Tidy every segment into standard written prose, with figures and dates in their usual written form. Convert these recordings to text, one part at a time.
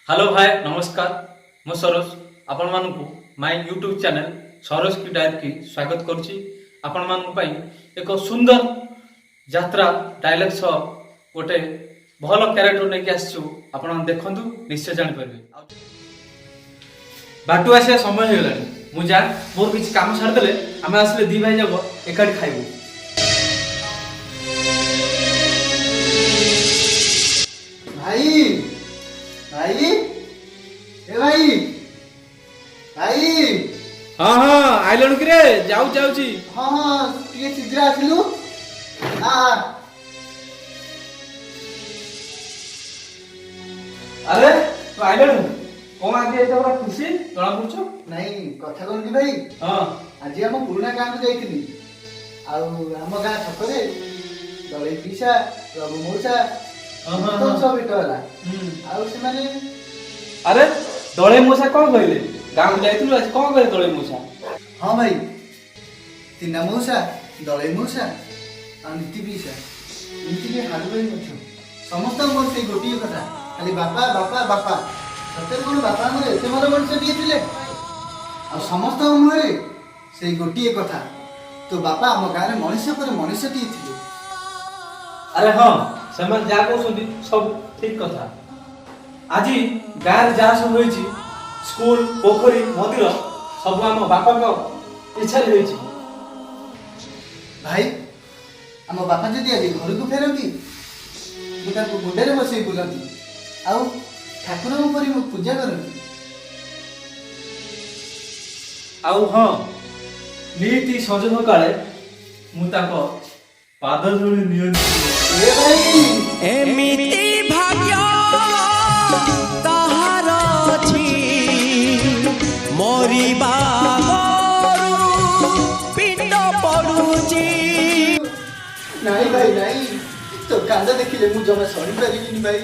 Hello hi, ନମସ୍କାର। ମୁଁ ସରୋଜ, ଆପଣମାନଙ୍କୁ ମାଇ ୟୁଟ୍ୟୁବ୍ ଚ୍ୟାନେଲ୍ ସରୋଜ କି ଡାଇରେକ୍ଟ ସ୍ୱାଗତ କରୁଛି। ଆପଣମାନଙ୍କ ପାଇଁ ଏକ ସୁନ୍ଦର ଯାତ୍ରା ଡାଇଲଗ୍ ସହ ଗୋଟେ ଭଲ କ୍ୟାରେକ୍ଟର ନେଇକି ଆସିଛୁ। ଆପଣ ଦେଖନ୍ତୁ, ନିଶ୍ଚୟ ଜାଣିପାରିବେ। ଆଉ ବାଟୁ ଆସିବା ସମୟ ହେଇଗଲାଣି। ମୁଁ ଯା, ମୋର କିଛି କାମ ସାରିଦେଲେ ଆମେ ଆସିଲେ ଦି ଭାଇ ଯାକ ଏକାଠି ଖାଇବୁ। ଭାଇ, ଭାଇ, ଏ ଭାଇ, ଭାଇ। ହଁ, ଆଇଲଣି କିରେ? ଯାଉ, ଯାଉଛି। ହଁ, ଟିକେ ଶୀଘ୍ର ଆସିଲୁ ଆ। ଆରେ, ତୁ ଆଇଲଣି? କଣ ଆଜି ଏତେ ବଡ ଖୁସି ଜଣା ପଡୁଛୁ? ନାଇଁ, କଥା କଣ କି ଭାଇ, ଆଜି ଆମ ପୁରୁଣା ଗାଁକୁ ଯାଇଥିଲି ଆଉ ଆମ ଗାଁ ଛକରେ ଦଳେଇ ପିସା, ରଘୁ ମଉସା ହଁ, ସମସ୍ତଙ୍କ ସହ ଭେଟ ହେଲା। ଆଉ ସେମାନେ ଆରେ, ଦଳେଇ ମଉସା କଣ କହିଲେ? ଗାଁକୁ ଯାଇଥିଲୁ ଆଜି, କଣ କହିଲେ ଦଳେଇ ମଉସା? ହଁ ଭାଇ, ତିନା ମଉସା, ଦଳେଇ ମଉସା ଆଉ ନୀତି ପିସା, ଏମିତିକି ହାଡୁ ଭାଇ ମଧ୍ୟ, ସମସ୍ତଙ୍କ ମୋର ସେଇ ଗୋଟିଏ କଥା, ଖାଲି ବାପା, ବାପା, ବାପା। ସତରେ କଣ ବାପା ଆମର ଏତେ ଭଲ ମଣିଷଟିଏ ଥିଲେ? ଆଉ ସମସ୍ତଙ୍କ ମୁହଁରେ ସେଇ ଗୋଟିଏ କଥା, ତୋ ବାପା ଆମ ଗାଁରେ ମଣିଷ ପରେ ମଣିଷଟିଏ ଥିଲେ। ଆରେ ହଁ, ସେମାନେ ଯାହା କହୁଛନ୍ତି ସବୁ ଠିକ କଥା। ଆଜି ଗାଁରେ ଯାହା ସବୁ ହେଇଛି, ସ୍କୁଲ, ପୋଖରୀ, ମନ୍ଦିର, ସବୁ ଆମ ବାପାଙ୍କ ଇଚ୍ଛାରେ ହେଇଛି। ଭାଇ, ଆମ ବାପା ଯଦି ଆଜି ଘରକୁ ଫେରନ୍ତି, ମୁଁ ତାଙ୍କୁ ମୁଣ୍ଡରେ ବସେଇ ବୁଲନ୍ତି ଆଉ ଠାକୁରଙ୍କ ପରି ମୁଁ ପୂଜା କରନ୍ତି। ଆଉ ହଁ, ନିତି ସଞ୍ଜ ସକାଳେ ମୁଁ ତାଙ୍କ ପାଦ ଧୂଳି ନିଅନ୍ତି। ଏ ଭାଇ। ଏମିତି ଭାଗ୍ୟ ତାହାର ଅଛି, ମରିବା ଆଗରୁ ପିଣ୍ଡ ପଡୁଛି। ନାଇଁ ଭାଇ, ନାଇଁ, ତୋ କାନ୍ଦ ଦେଖିଲେ ମୁଁ ଜମା ସହିପାରିବିନି। ଭାଇ,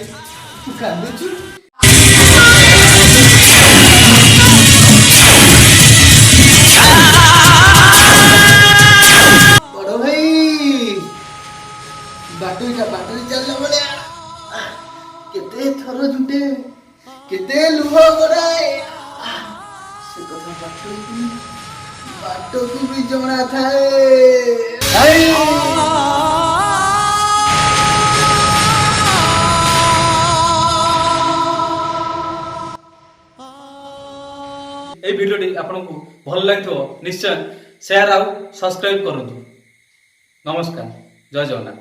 ତୁ କାନ୍ଦୁଛୁ। ବଡ ଭାଇ, ବାଟୋଇଟା ବାଟରେ ଚାଲିଲା ଭଳିଆ କେତେ ଥର ଝୁଣ୍ଟେ, କେତେ ଲୁହ ଗଡ଼ାଏ, ସେ କଥା ବାଟୋଇକୁ, ବାଟକୁ ବି ଜଣା ଥାଏ। ଭାଇ। ଏଇ ଭିଡ଼ିଓଟି ଆପଣଙ୍କୁ ଭଲ ଲାଗିଥିବ ନିଶ୍ଚୟ। ସେୟାର ଆଉ ସବସ୍କ୍ରାଇବ କରନ୍ତୁ। ନମସ୍କାର, ଜୟ ଜଗନ୍ନାଥ।